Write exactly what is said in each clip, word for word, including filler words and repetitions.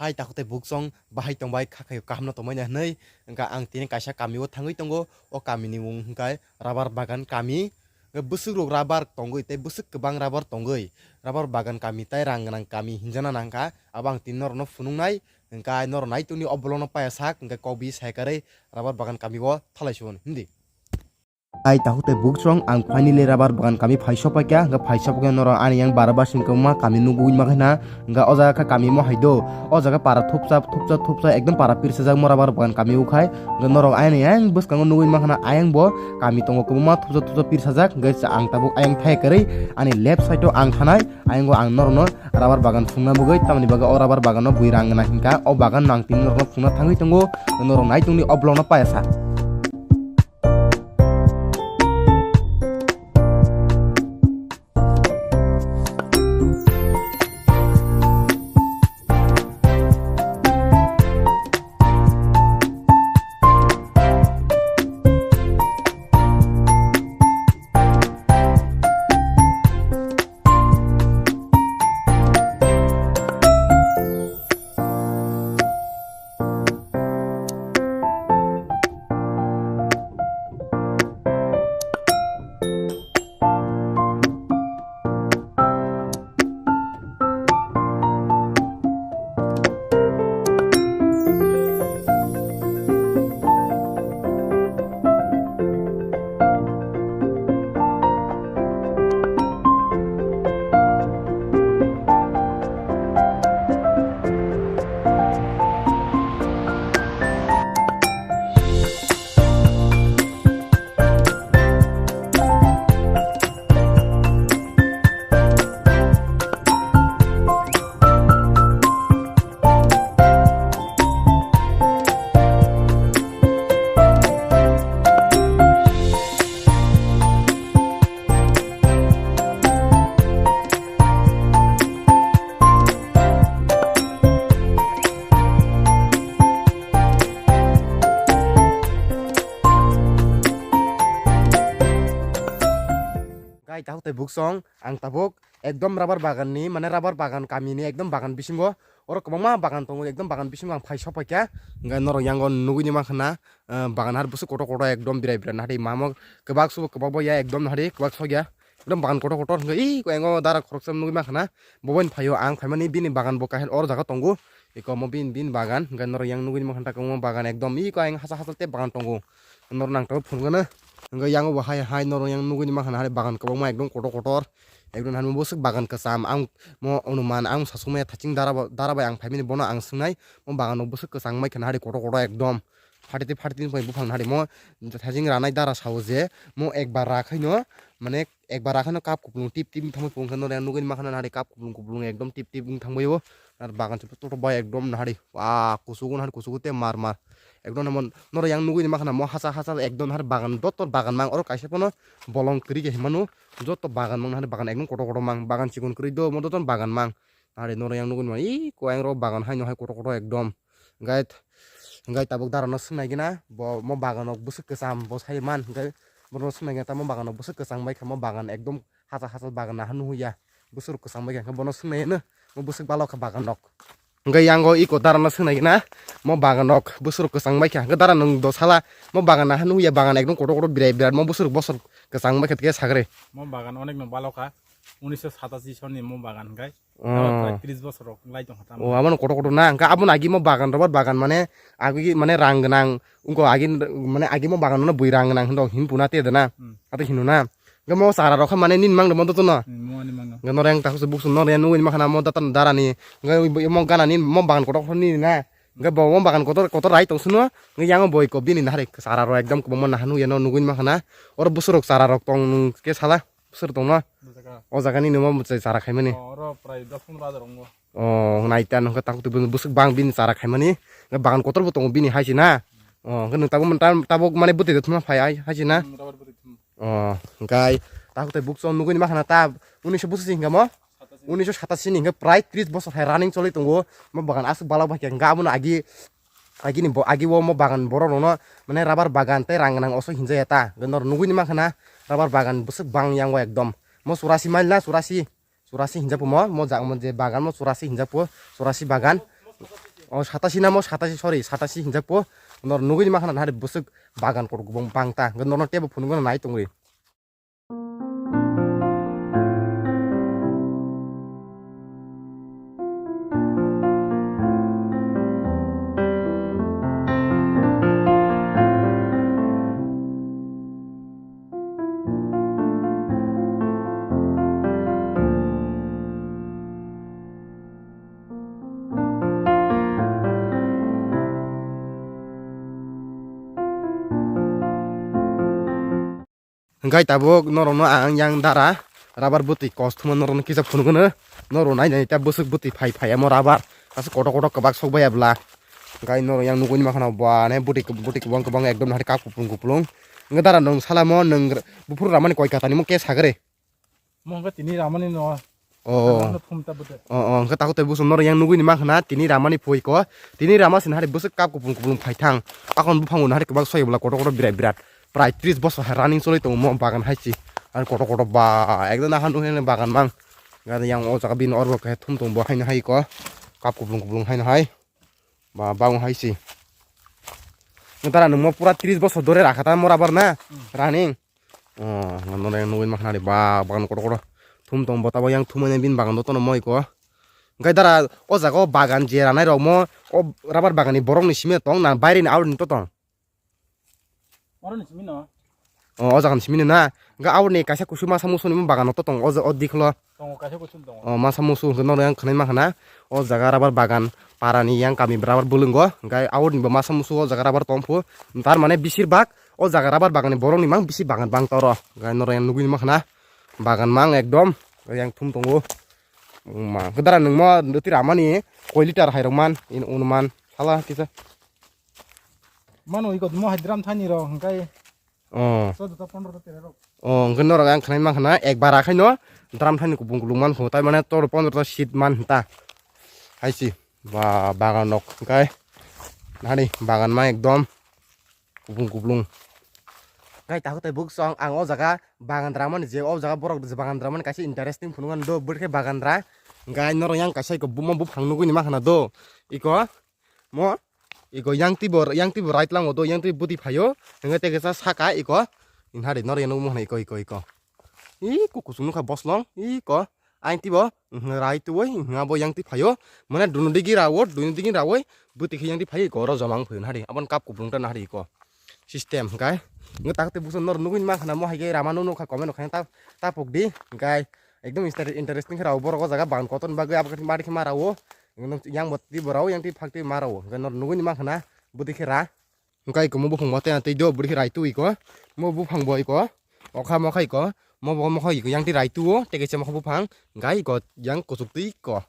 Hai takhuk tei buksong bahai tongbai kha khaio kaham no tongmani hwnwi, wngkha ang tini kaisa kami o thangwi tongo. O kami ni mung hwnkha Rabar Bagan kami. Hwnkhe bwswk rok rabar tongwi tei bwswk kwbang rabar tongwi Rabar Bagan kami tei rang gwnang kami hinjana nangkha. Abo ang tini norok no phunuknai, hwnkhe norok nai tongni o vlog no paya sak hwnkhe kok bi sai karwi Rabar Bagan kami o thalai sukun hindi. Ai takhuk tei buksong ang finally Rabar Bagan kami phai sopaikha, hwnkhe phai sopaikha norok ani yang bara basing kwbangma kami nugwi mankha na, hwnkhe o jaga khe kami mo hai do, o jaga para thupsa thupsa thupsa ekdom para pirsa jak mo Rabar Bagan kami ukhai, hwnkhe norok ani yang bwskango nugwi mankha na ayang bo kami tongo kwbangma thupsa thupsa pirsa jak, hwnkhe ang tabuk ayang thai kwrwi ani left side o ang thanai, ayang o ang norok no Rabar Bagan phungna bwgwi tamni bagwi o Rabar Bagan no bui rang gwnang hinkha, o bagan no ang tini norok no phungna thangwi tongo, norok nai tongni o vlog no paya sa. Gai takhuk tei buksong, ang tabuk ekdom rabar bagan ni, mane rabar bagan kami ni ekdom bagan bisingo, oro kwbangma bagan tongo, ekdom bagan bisingo ang phai sopaikha, hwnkhe norok yango nugwi ni mankha na, ah, bagan har bwswk kotor kotor ekdom birai birai nahadi mamo kwbak subo kwbak bo ya ekdom nahadi kwbak sokya, ekdom bagan kotor kotor hwnkhe iko yango dara khoroksa nugwi mankha na, bo bai phaio ang phaimani bini bagan bo kaisa oro jaga tongo. Iko omo bini, bini bagan, hwnkhe norok yang nugwi mankha na, kwbangma bagan ekdom iko ayang hachal hachal tei bagan tongo. Norok nang tabuk phunukgwno, hwnkhe yang bo hai, hai norok yang nugwi mankha na, hai bagan kwbangma ekdom kotor kotor, ekdom hai bwswk bagan kwcham. Ang mo onuman, ang sasukmaya thaching dara bo, dara bai ang phaimani bono ang swngnai, mo bagan rok bwswk kwchang bai kha na, hai kotor kotor ekdom. Phatiti phatiti bai buphang na, hai mo thaching ranai dara sao je, mo ekbar rak haino, mane, ekbar akheno kap kuplung tip tip wng thangbai phunukhe norok yang nugwi mankha na, nahari kap kuplung kuplung ekdom tip tip wng thangbai o. Ar bagan se toto bai ekdom nahari, ah, kusugo nahari kusugo tei mar mar. Ekdom namo norok yang nugwi mankha na mo hachal hachal ekdom nahari bagan joto bagan mang oro kaisa phano bolong kwrwi khe hinmano joto bagan mang nahari bagan ekdom kotor kotor mang bagan chikon kwrwi do mo joto bagan mang. Nahari norok yang nugwi mano iko ayang rok bagan haino hai kotor kotor ekdom. Hwnkhe, hwnkhe tabuk dara no swngnai gina, bo mo bagan rok bwswk kwcham, bo sai man, hwnkhe bono swngnai gina, tamo bagan rok bwswk kwchang bai kha, mo bagan ekdom hachal hachal bagan naha nuhya, bwswk rok kwchang bai kha, hwnkhe bono swngnai no, mo bwswk balo kha bagan rok. Hwnkhe yango iko dara no swngnai gina, mo bagan rok bwswk rok kwchang bai kha, hwnkhe dara nwng do sala, mo bagan naha nuhya, bagan ekdom kotor kotor birai birat, mo bwswk rok bosor kwchang bai kha, tei sagre. Mo bagan onek no balo kha, unisho satashi soni mo bagan hwnkhe. Oh. Abo prai tris bosor rok lai tong kha tamo. Oh, abono kotor kotor na, hwnkhe abono agi mo bagan, rubber bagan mane, agi mane rang gwnang, wngkha agi mane agi mo bagan no bui rang gwnang hino hin puna te da na, Hmm. Ate hino na. Hwnkhe mo chara rok kha mane nini mang de mo to no. Hmm, mo ani mang no. Hwnkhe noreng ta khusuk buksu noreng nugwi mankha na mo datan darani, hwnkhe mo gana ni mo bagan kotor kotor ni na. Hwnkhe bo mo bagan kotor kotor rai tong suno, hwnkhe yango boi ko bini nahari chara rok ekdom kwbangma naha nugwi no nugwi mankha na. Oro bwswk rok chara rok tong nung khe sala. Bwswk tongno? Bwswk. O jaga ni nungma mwchai chara khaimani. O, oro prai dos pondro hajar wngo. O, naita nungkha takhuk twi bwswk bang bini chara khaimani. Bagan kotor bo tongo bini hai se na. O, hwnkhe nwng tabuk, tabuk mane bwtwi de thumna phai hai, hai se na. Hmm, rubber bwtwi thum. O, hwnkhe takhuk twi bukchon nugwi ni makhana ta unisho bwswk se hwnkha mo? Satashi. Unisho satashi ni hwnkhe prai tris bosor hai running choli tongo. Mo bagan aswk balok bai khe hwnkha abono agi Agini bo, agi o mo bagan borok rokno, mane, rubber bagan tei rang gwnang oso hinjaya ta. Norok nugwi ni mankha na, rubber bagan bwswk bang yango ekdom. Mo churasi mile na, churasi, churasi hinjapo mo, mo ja-, mo je bagan mo churasi hinjapo, churasi bagan. O satasi namo, satasi, sorry, satasi hinjak po. Nor nugui ni makhana nahari bwswk bagan kotor kubang bang ta. Hwnkhe norno tebo phunukno nai tongwi. Hingkai tabuk norokno ang yang dara rubber bwtwi kos thumma norokno kisa phunukgwno. Norok nai nai ta bwswk bwtwi phai phai amo rubber aswk kotor kotor kwbak sok baiya bwla. Hingkai norok yang nugui makhano ba ne bwtwi bwtwi kwbang kwbang ekdom nahari kap kuplung kuplung. Hingke dara nwng salamo nwng buphuru ramani koi katani mo ke sagre. Mo hwnka tini ramani no. O. Ano thum ta bwtwi. O, o, hwnkhe takhuk tei bwswk norok yang nugui ni mankha na, tini ramani phui ko, tini rama sini hari bwswk kap kupulung kupulung phai thang, akon buphango nahari kwbang soyabwla kotor kotor birat birat, prai tris bosor hai running choli tongo mo bagan hai si, ar kotor kotor ba, ekdom naha nukhe bagan mang, gari yang o jaga bini orbo khe thum tongo bo haino hai ko, kap kupulung kupulung haino hai, ba, bang hai si. Nang tara nung mo pura tris bosor dore rakha ta mo rubber na, running. Oh, nono yang nugui makhna ri ba, bagan kotor kotor. Thum tong bota bo yang thumani bin bagan do tono moi ko. Hingke dara o jaga o bagan je ranai rok mo o rubber bagan ni borok ni simi tong na baire ni out ni to tong. Oro ni simi no. Oh, o jaga ni simi na. Hingke out ni kaisa kusu masa musu ni bagan to tong o, o diklo. Tongo kaisa kuchum tongo. Oh, masa musu hingke nono yang khwnai makhna. O jaga rubber bagan para ni yang kami rubber bulungo. Hingke out ni bo masa musu o jaga rubber tong phu. Tar mane bisir bak o jaga rubber bagan ni borok ni mang bisi bagan bang toro. Gai noro yang nugui ma khna bagan mang ekdom yang thum tongo. Ma kedara nung mo duti ramani koi liter hai rok man in unuman sala kisa. Mano iko mo hai dram thani rok hingkai. Oh. Chauda ta pondro ta tere rok. Oh, hingke norok ang khnai ma khna ekbar akhai no dram thani kupung kupung man phu tai mane tor pondro ta seat man ta. Hai si ba bagan nok hingkai. Nani bagan ma ekdom. Kuplung kuplung. Gai takhuk tai buk song ang o jaga bagan dramani je o jaga borok bagan dramani kaisa interesting phunukmani do bwrkhe bagan dra. Gai norok yang kaisa iko buma buphang nugui ni makhna do. Iko mo iko yang twi bo yang twi bo right lango do yang twi bwtwi phaio. Hingke tei kisa saka iko. Inhari norok yang nugui makhna iko iko iko. Iko kuchung nukha boslong iko. Aing tibo, mhm, rai tuwi, mhm, abo yang ti phaio. Mane dunu digi rawo, dunu digi rawi, bwtwi khe yang ti phaio, iko oro joma wng phaio, nahari. Aboni kap kuplung ta nahari iko. System, hingkai. Nge tak te buso nor nugui ma khana mo hai khe rama no nukha comment rok khaina ta, ta pok di, hingkai. Ekdom inter-, interesting khe rawo borok o jaga bagan kotor ni bagwi abo khe ma rikhe ma rawo. Ekdom yang bo ti bo rawo, yang ti phak ti ma rawo. Hingkai nor nugui ma khana, bwtwi khe ra. Hingkai iko mo buphang bo tei tei do bwrwi khe rai tu iko. Mo buphang bo iko. Okha mokha iko. Mo bo mokha iko yang twi rai tu o. Tei kaisa mokha buphang. Hingkai iko yang kuchuk twi iko.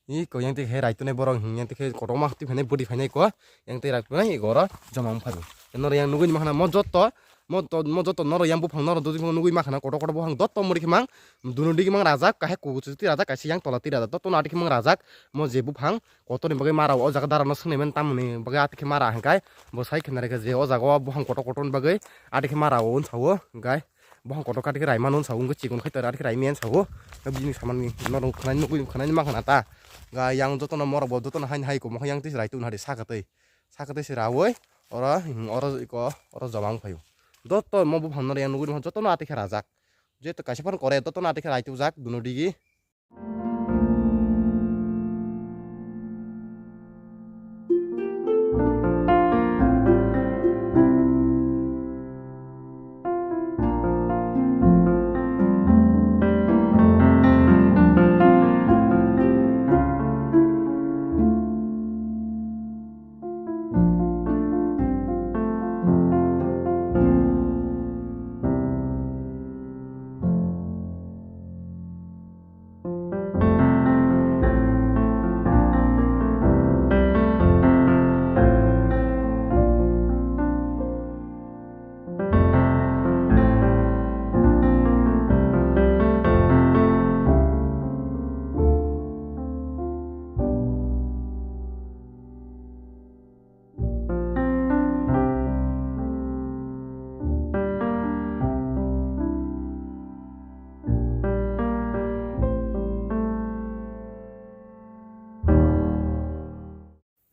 Iko yang twi khe rai tu nai borok hing yang twi khe kotorma twi phainai bwrwi phainai iko. Yang twi rai tu nai iko oro joma wng phaio. Noro yang nugui ni makhna mo jotto. Mo to, mo jotto noro yang buphang noro dudi phang nugui makhna kotor kotor buphang dotto muri khe mang. Dunu digi mang rajak kahai kuchuk twi rajak kaisa yang tola twi rajak dotto nadi khe mang rajak. Mo je buphang. Kotor ni bagwi ma rao o jaga dara no swngnai mani tamoni bagwi atikhe ma ra hingkai bo sai khna rikha je o jaga o buphang kotor kotor ni bagwi atikhe ma rao wng sao hingkai buphang kotor khe atikhe raima wng sao wngkhe chikon khai tor atikhe raimi wng sao bini samani norok khwnai nugwi khwnai ma khna ta ga yang jotono morok bo jotono haini hai kok mokhe yang twi rai tong nahadi saka twi saka twi se rawi oro oro iko oro joma wng phaio joto mo buphang no yang nugwi jotono atikhe rajak jeto kaisa phano kore jotono atikhe rai tubujak duno digi.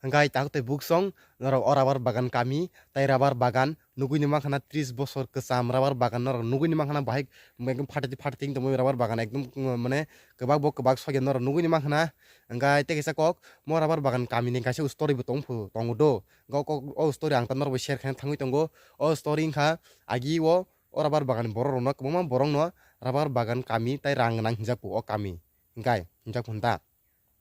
Hingkai tak tei buksong norok o rubber bagan kami tai rubber bagan nugui ni mankha na tris bosor kwcham rubber bagan norok nugui ni mankha na bahai ekdom phatiti phatiti wng tongmani rubber bagan ekdom, mm, mane kwbak bo kwbak sokya norok nugui ni mankha na. Hingkai tei kaisa kok mo rubber bagan kami ni kaisa story bo tong phu tongo do. Hingkha o kok o story ang ta norok bai share khaina thangwi tongo. O story wngkha agi o, o rubber bagan borok rok no kwbangma borok no rubber bagan kami tai rang gwnang hinjak phu o kami hingkai hinjak phu ta.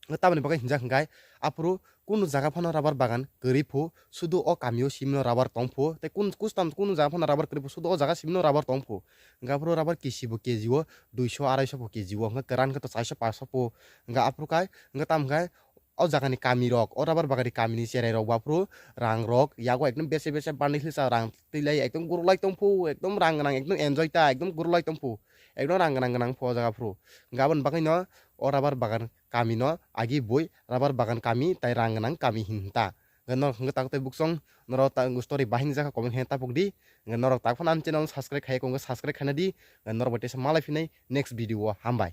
Tamoni bagwi hinjak hingkai, aphuru kunu jaga phano rubber bagan kwrwi phu, sudu o kamio simino rubber tong phu, tei kun-, kustam kunu jaga phano rubber kwrwi phu, sudu o jaga simino rubber tong phu. Hingkha aphuru rubber kisi bo K G o duiso, araiso pho K G o, hingkha kwran khe to chaiso paso pho. Hingkha aphuru khai, hingkha tamo khai, o jagani kamirok, o rubber bagani kamini cherairok bo aphuru rangrok yago ekdom bese bese bundle hisa rang twilai ekdom gurulai tong phu, ekdom rang gwnang, ekdom enjoy ta, ekdom gurulai tong phu, ekdom rang gwnang gwnang phu o jaga aphuru. Hingkha aboni bagwino o rubber bagan kamino agi bui rubber bagan kami tai rang gwnang kami hin ta. Hingkhe norok hingkhe tak tei buksong norok ta story bahini jakha comment khe tapuk di. Hingkhe norok tak phano ani channel subscribe khai khe subscribe khaina di. Hingkhe norok bai teisa malai phinai next video o, hambai.